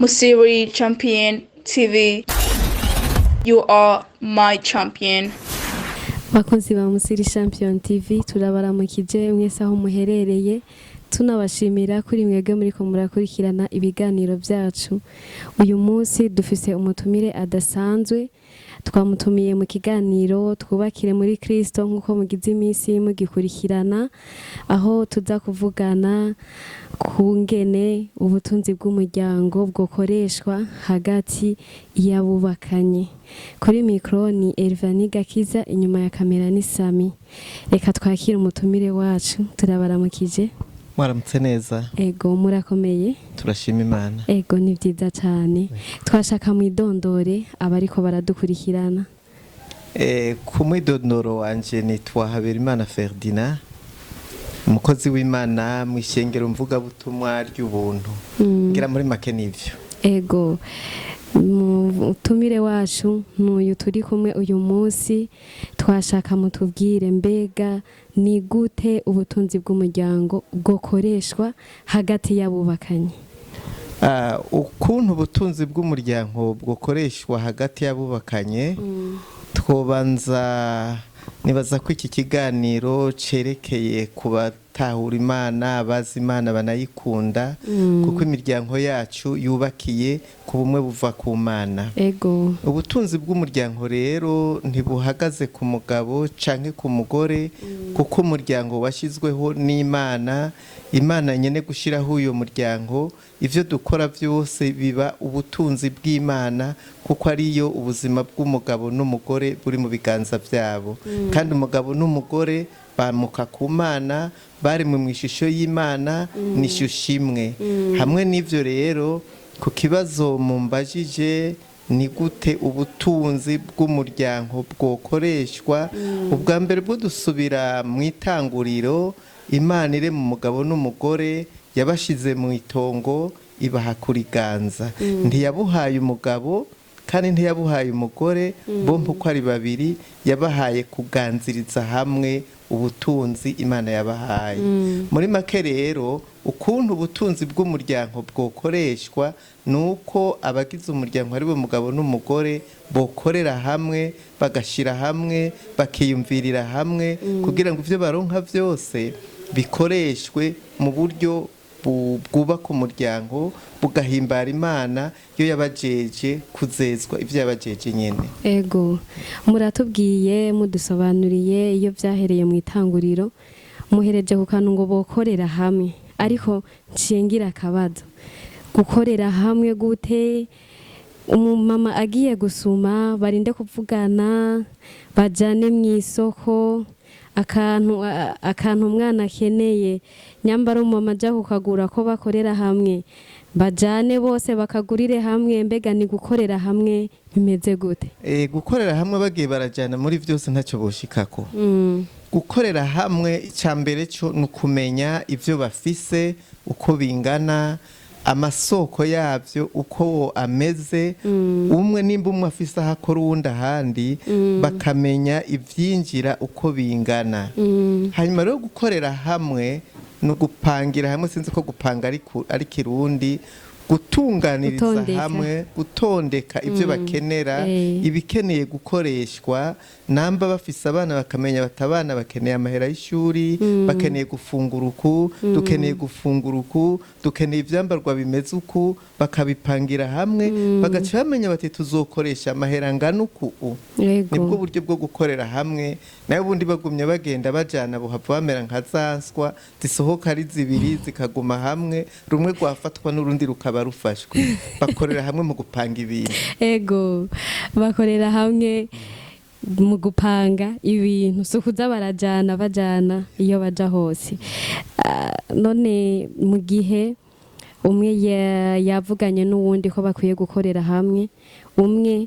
Musiri Champion TV. You are my champion. Bakunzi ba Musiri Champion TV, turabaramukije mwese aho muherereye, tunabashimira kuri mwebwe muriko murakurikirana ibiganiro byacu. Uyu munsi dufise umutumire adasanzwe. Twamutumiye mu kiganiro Twubakire muri Kristo, nk'uko mugize iminsi mugikurikirana, aho tuza kuvugana ku ngene ubutunzi bw'umuryango bwokoreshwa hagati y'abubakanye. Kuri mikoro ni Elvani Gakiza, inyuma ya kamera ni Sami. Reka twakire umutumire wacu. Turabaramukije. Mwaramutse neza. Ego, murakomeye? Turashima Imana. Ego, ni byiza cyane. Twashaka mwidondore abariko baradukurikirana. Ku mwidondoro wanje nitwa Haberimana Ferdinand, umukozi w'Imana mu ishengero mvugabutumwa ry'Ubuntu. Ngira muri make nivyo. Ego, mutumire wacu n'uyu turi kumwe uyu munsi. Twashaka mutubwire, mbega ni gute ubutunzi bw'umuryango bwokoreshwa hagati y'abubakanye? Ukuntu ubutunzi bw'umuryango bwokoreshwa hagati y'abubakanye, twobanza nibaza ko iki kiganiro cerekeye ku batahura Imana, abazi Imana banayikunda, kuko imiryango yacu yubakiye ku bumwe buva ku Mana. Ubutunzi bw'umuryango rero ntibuhagaze ku mugabo canke ku mugore, kuko umuryango washyizweho n'Imana. Imana nyene gushyiraho uyu muryango. Ivyo dukora byose biba ubutunzi bw'Imana, kuko ariyo ubuzima bw'umugabo n'umugore buri mu biganza byabo. Kandi umugabo n'umugore bamuka ku Mana, baremwe mu ishusho y'Imana, ni ishusho imwe. Hamwe n'ivyo rero, ku kibazo mumbajije, ni gute ubutunzi bw'umuryango bwokoreshwa, ubwa mbere bwo dusubira mu itanguriro. Imana irema umugabo n'umugore, yabashize mu itongo, ibaha kuriganza. Ntiyabuhaye umugabo kandi ntiyabuhaye umugore, bombi uko ari babiri yabahaye kuganziriza hamwe ubutunzi Imana yabahaye. Muri make rero, ukuntu ubutunzi bw'umuryango bwokoreshwa ni uko abagize umuryango, aribo mugabo n'umugore, bokorera hamwe, bagashyira hamwe, bakiyumvirira hamwe, kugira ngo ibyo baronka byose bikoreshwe mu buryo bwubaka umuryango, bugahimbara Imana iyo yabajeje kuzezwa ibyo yabajeje nyene. Ego, muratubwiye, mudusobanuriye iyo byahereye mu itanguriro, muhereje ku kantu ngo bokorera hamwe. Ariko nshingira akabazo: gukorera hamwe gute? Umumama agiye gusuma, barinde kuvugana, bajane mu isoko, akantu umwana akeneye, nyambara umumama ajya kukagura, ko bakorera hamwe, bajane bose bakagurire hamwe? Mbega ni gukorera hamwe bimeze gute? Gukorera hamwe, bagiye barajana muri byose, ntacyo boshikako. Gukorera hamwe, icya mbere cyo ni ukumenya ibyo bafise uko bingana, amasoko yabyo uko ameze. Umwe nimba umwe afise aho akora, uwundi ahandi, bakamenya ibyinjira uko bingana. Hanyuma rero, gukorera hamwe ni ugupangira hamwe. Sinzi ko gupanga ari Kirundi, gutunganiriza Gutondeka. hamwe, gutondeka ibyo bakenera, ibikeneye gukoreshwa. Namba bafise abana, bakamenya bati abana bakeneye amahera y'ishuri, bakeneye gufungura uku, dukeneye gufungura uku, dukeneye ivyambarwa bimeze uku, bakabipangira hamwe, bagaca bamenya bati tuzokoresha amahera angana uku u. Nibwo buryo bwo gukorera hamwe. Nayo ubundi bagumye bagenda bajana, buhava bamera nka za nswa zisohoka ari zibiri, zikaguma hamwe, rumwe rwafatwa n'urundi rukaba rufashwe. Bakorera hamwe mu gupanga ibintu. Ego, bakorera hamwe mu gupanga ibintu, si ukuza barajana bajana iyo baja hose. None mu gihe umwe yavuganye n'uwundi ko bakwiye gukorera hamwe, umwe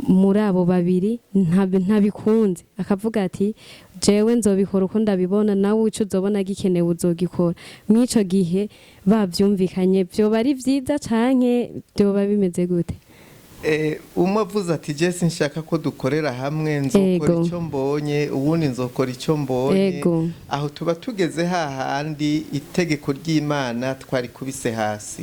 muri abo babiri ntabikunze, akavuga ati jewe nzobikora uko ndabibona, nawe ico uzobona gikenewe uzogikora, mw'ico gihe bavyumvikanye, vyoba ari vyiza canke vyoba bimeze gute? Umwe avuze ati: "Je sinshaka ko dukorera hamwe, nzokora icyo mbonye", uwundi: "Nzokora icyo mbonye." Aho tuba tugeze hahandi itegeko ry'Imana twarikubise hasi,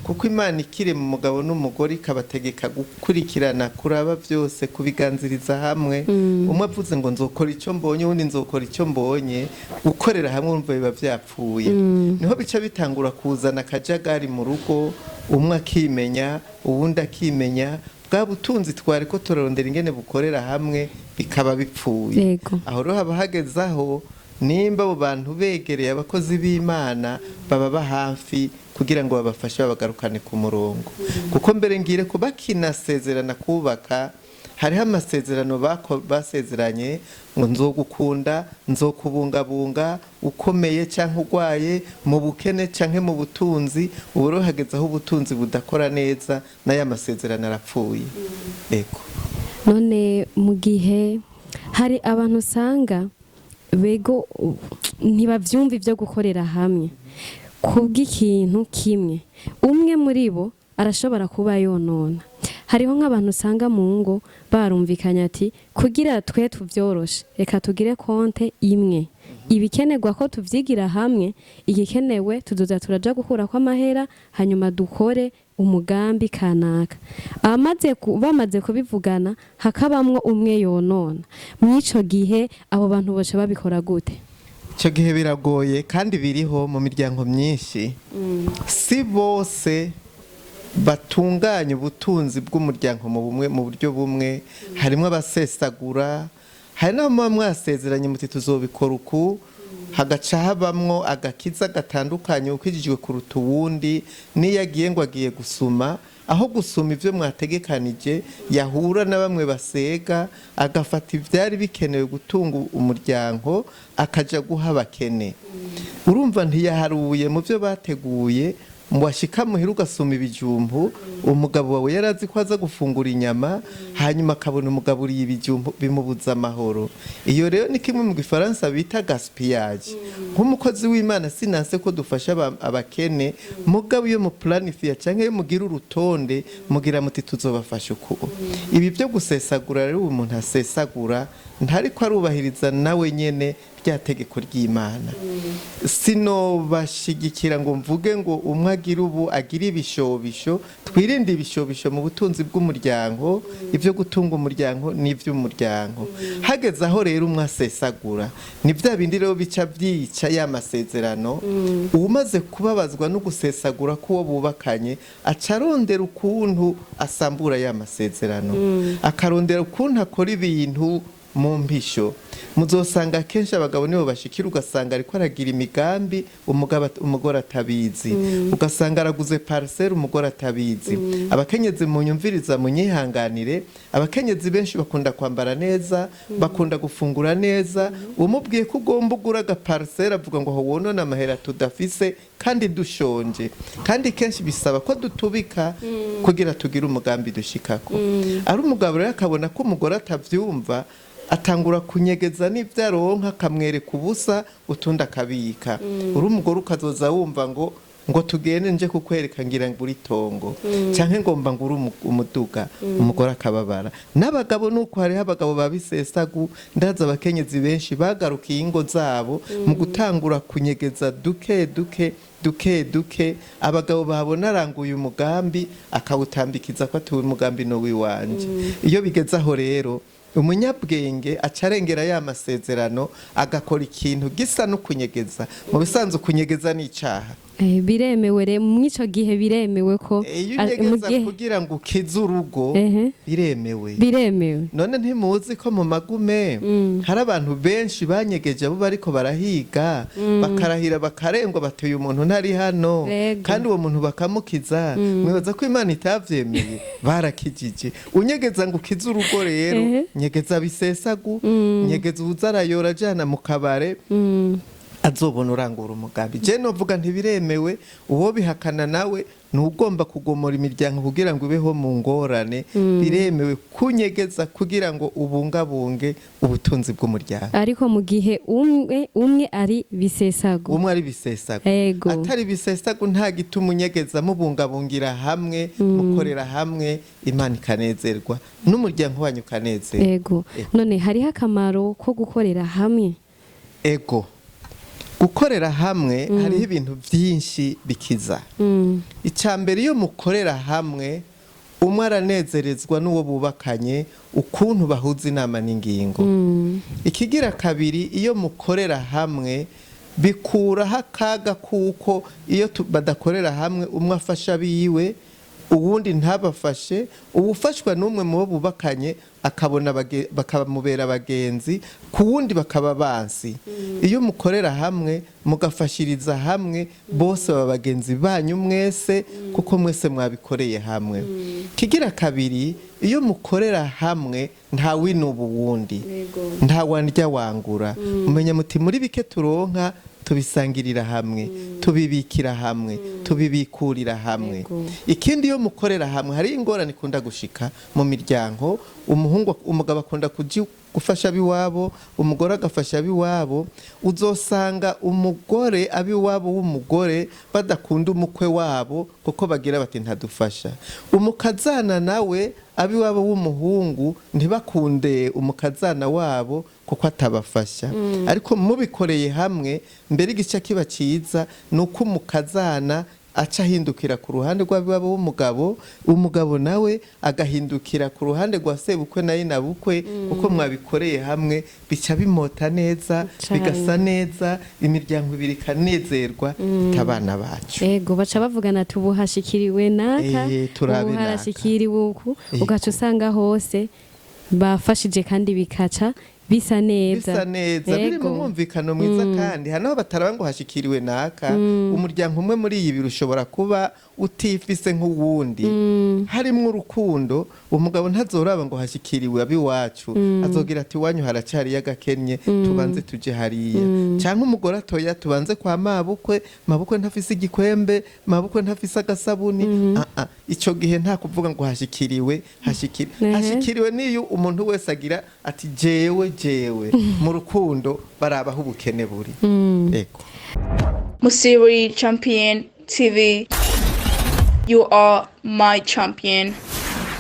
kuko Imana ikiri mu mugabo n'umugore ikabategeka gukurikirana, kuraba byose, kubiganziriza hamwe. Umwe avuze ngo: "Nzokora icyo mbonye", uwundi: "Nzokora icyo mbonye", gukorera hamwe urumva biba byapfuye. Niho bica bitangura kuzana akajagari mu rugo, umwe akimenya, uwundi akimenya. Bwa butunzi twari ko turarondera ingene bukorera hamwe bikaba bipfuye. Aho rero haba hageze aho nimba abo bantu begereye abakozi b'Imana baba hafi kugira ngo babafashe, babagarukane ku murongo. Kuko mbere ngire ko bakinasezerana kubaka, hariho amasezerano basezeranye ngo: "Nzogukunda, nzokubungabunga ukomeye cyangwa urwaye, mu bukene cyangwa mu butunzi." Ubu rero hageze aho ubutunzi budakora neza, n'aya masezerano arapfuye. Ego. None mu gihe hari abantu usanga bego ntibavyumva ibyo gukorera hamwe kubw'ikintu kimwe, umwe muri bo arashobora kuba yonona. Hariho nk'abantu usanga mu ngo barumvikanye ati: "Kugira twe tuvyoroshe, reka tugire konte imwe, ibikenerwa ko tuvyigira hamwe, igikenewe tuzoza turaja gukurako amahera, hanyuma dukore umugambi kanaka." Bamaze kubivugana, hakabamwo umwe yonona. Mw'ico gihe abo bantu boca babikora gute? Icyo gihe biragoye kandi biriho mu miryango myinshi. Si bose batunganya ubutunzi bw'umuryango mu bumwe, mu buryo bumwe. Harimo abasesagura, hari n'abo muba mwasezeranye muti: "Tuzobikora uku", hagaca habamwo agakiza gatandukanye, ukijijwe kuruta uwundi. N'iyo agiye ngo agiye gusuma, aho gusuma ibyo mwategekanije, yahura na bamwe basega, agafata ibyari bikenewe gutunga umuryango akaja guha abakene. Urumva ntiyaharuye mu byo bateguye. Washika muhira ugasuma ibijumbu, umugabo wawe yari azi ko aza gufungura inyama, hanyuma akabona umugabo uriye ibijumbu, bimubuza amahoro. Iyo rero ni kimwe mu gifaransa bita gaspillage. Nk'umukozi w'Imana, sinanse ko dufasha abakene, mugabo iyo muplanifiya cyangwa iyo mugira urutonde, mugira muti: "Tuzobafasha uku." Ibi byo gusesagura rero, ubu umuntu asesagura ntariko arubahiriza nawe nyene rya tegeko ry'Imana. Sinobashigikira ngo mvuge ngo umwe agire ubu, agire ibishobisho. Twirinde ibishobisho mu butunzi bw'umuryango. Ibyo gutunga umuryango n'iby'umuryango. Hageze aho rero umwe asesagura, ni bya bindi rero bica byica ya masezerano. Umaze kubabazwa no gusesagura k'uwo bubakanye, aca arondera ukuntu asambura ya masezerano, akarondera ukuntu akora ibintu mu mpisho. Muzosanga akenshi abagabo nibo bashikira, ugasanga ariko aragira imigambi umugabo, umugore atabizi, ugasanga araguze parcelle umugore atabizi. Abakenyezi munyumviriza, munyihanganire, abakenyezi benshi bakunda kwambara neza, bakunda gufungura neza. Umubwiye ko ugomba ugura agaparcelle, avuga ngo: "Aho wonona amahera tudafise kandi dushonje." Kandi kenshi bisaba ko dutubika kugira tugire umugambi dushikako. Ari umugabo rero akabona ko umugore atavyumva, atangura kunyegeza n'ibyo aronka, akamwereka ubusa, utundi akabika. Uri umugore ukazoza wumva ngo tugende nje kukwereka, ngira ngo uri tongo canke ngomba ngo uri umuduga, umugore akababara. N'abagabo nuko, hariho abagabo babisesagu. Ndaza abakenyezi benshi bagarukiye ingo zabo mu gutangura kunyegeza duke duke duke duke. Abagabo babona aranguye umugambi, akawutambikiza ko atuwe umugambi no wiwanje. Iyo bigeze aho rero, umunyabwenge aca arengera ya masezerano, agakora ikintu gisa no kunyegeza. Mu bisanzwe kunyegeza ni icaha. Biremewe rero mw'ico gihe, biremewe ko Iyo mu unyegeza kugira ngo ukize urugo, biremewe. Biremewe. None ntimuzi ko mu magume hari abantu benshi banyegeje abo bariko barahiga, bakarahira bakarengwa, batuye umuntu ntari hano, kandi uwo muntu bakamukiza? Mwibaza ko Imana itavyemeye? Barakijije. Unyegeza ngo ukize urugo rero, nyegeza bisesagu, nyegeza uwuza arayora ajana mu kabare. Azobona urangura umugambi. Je novuga ntibiremewe. Uwo bihakana nawe ntugomba kugomora imiryango kugira ngo ibeho mu ngorane. Biremewe kunyegeza kugira ngo ubungabunge ubutunzi bw'umuryango. Ariko mu gihe umwe umwe ari bisesago. Umwe ari bisesago. Atari bisesago, nta gituma unyegeza. Mubungabungira hamwe, mukorera hamwe, Imana ikanezerwa n'umuryango wanyu ukanezerwa. None hariho akamaro ko gukorera hamwe? Ego, gukorera hamwe hariho ibintu byinshi bikiza. Icya mbere, iyo mukorera hamwe, umwe aranezerezwa n'uwo bubakanye, ukuntu bahuza inama n'ingingo. Ikigira kabiri, iyo mukorera hamwe bikuraho akaga, kuko iyo badakorera hamwe, umwe afasha abiwe, uwundi ntabafashe. Uwufashwa n'umwe mu bo bubakanye akabona bakamubera abagenzi, ku wundi bakaba bansi. Iyo mukorera hamwe, mugafashiriza hamwe, bose baba bagenzi banyu mwese, kuko mwese mwabikoreye hamwe. Kigira kabiri, iyo mukorera hamwe nta winuba uwundi, nta wandya wangura. Umenya muti muri bike turonka tubisangirira hamwe, tubibikira hamwe, tubibikurira hamwe. Ikindi, iyo mukorera hamwe, hari ingorane ikunda gushika mu miryango. Umuhungu, umugabo akunda kuji gufasha abiwabo, umugore agafasha abiwabo. Uzosanga umugore, abiwabo w'umugore badakunda umukwe wabo, kuko bagira bati ntadufasha. Umukazana nawe, abiwabo w'umuhungu ntibakunde umukazana wabo kuko atabafasha. Ariko mubikoreye hamwe, mbere igice kiba cyiza ni uko umukazana aca ahindukira ku ruhande rw'abiwabo w'umugabo, umugabo nawe agahindukira ku ruhande rwa sebukwe na nyinabukwe, kuko mwabikoreye hamwe bica bimota neza, bigasa neza, imiryango ibiri ikanezerwa, abana bacu. Ego, baca bavugana ati ubu hashikiriwe naka, Turabe ubu naka. harashikiriwe uku, ugaca usanga hose bafashije kandi bikaca bisa neza. Bisa neza, biri mu mwumvikano mwiza. Kandi hano bataraba ngo hashikiriwe naka. Umuryango umwe muri iyi biri ushobora kuba utifise nk'uwundi. Harimwo urukundo, umugabo ntazoraba ngo hashikiriwe abiwacu, azogira ati iwanyu haracariyo agakennye, tubanze tuje hariya. Cyangwa umugore atoya, tubanze kwa mabukwe, mabukwe ntafise igikwembe, mabukwe ntafise agasabuni. Ah, ah, ico gihe nta kuvuga ngo hashikiriwe hashikiri hashikiriwe. Niyo umuntu wese agira ati jewe, jewe. Mu rukundo barabaho ubukene buri. Ego. Musiri Champion TV. You are my champion.